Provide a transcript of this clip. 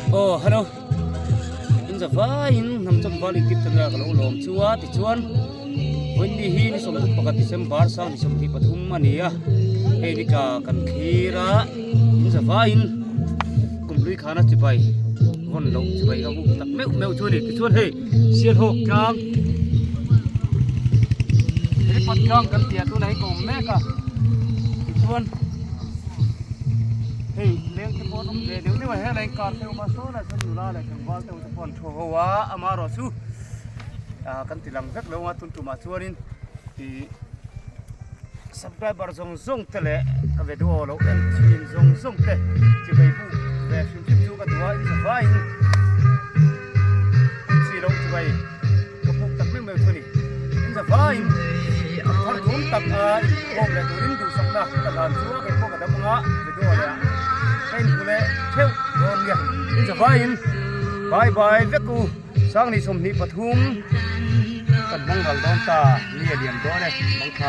Aw hello in za vaiin hnam chawm val intip channel ah ka lo lawm chu a tichuan vawiin hi ni 31 December sang ni 23 a ni a hei ni tla kan thlir a in za vaiin kum hlui khana chibai vawn loh chibai ka buk tak meuh meuh chu a ni tichuan hei Sialhawk tlang helipad tlang kan tih ah tunah hi ka awm mek a tichuan hei leng te pawh an awm ve deuh deuh a helai in car te a awm a saw lai sawn nula leh tlangval te te pawh an thu ho a amaherawh chu ah kan ti lang vek lo ang a tun tumah chuanin ih subscriber zawng zawng te leh ka video lo en thin zawng zawng te chibai buk ve hrim hrim chu ka duh a inzavaiin chi lo chibai ka buk tak meuh meuh chu a ni inzavaiin thar thum tak a inkhawm leh turin duhsakna ka hlan chu a keipawh ka dam anga video leh ah ka inhmu leh theuh dawn nia inzavaiin bye bye vek u Sangni 23 kan hmang ral dawn ta ni a liam dawn e mangtha.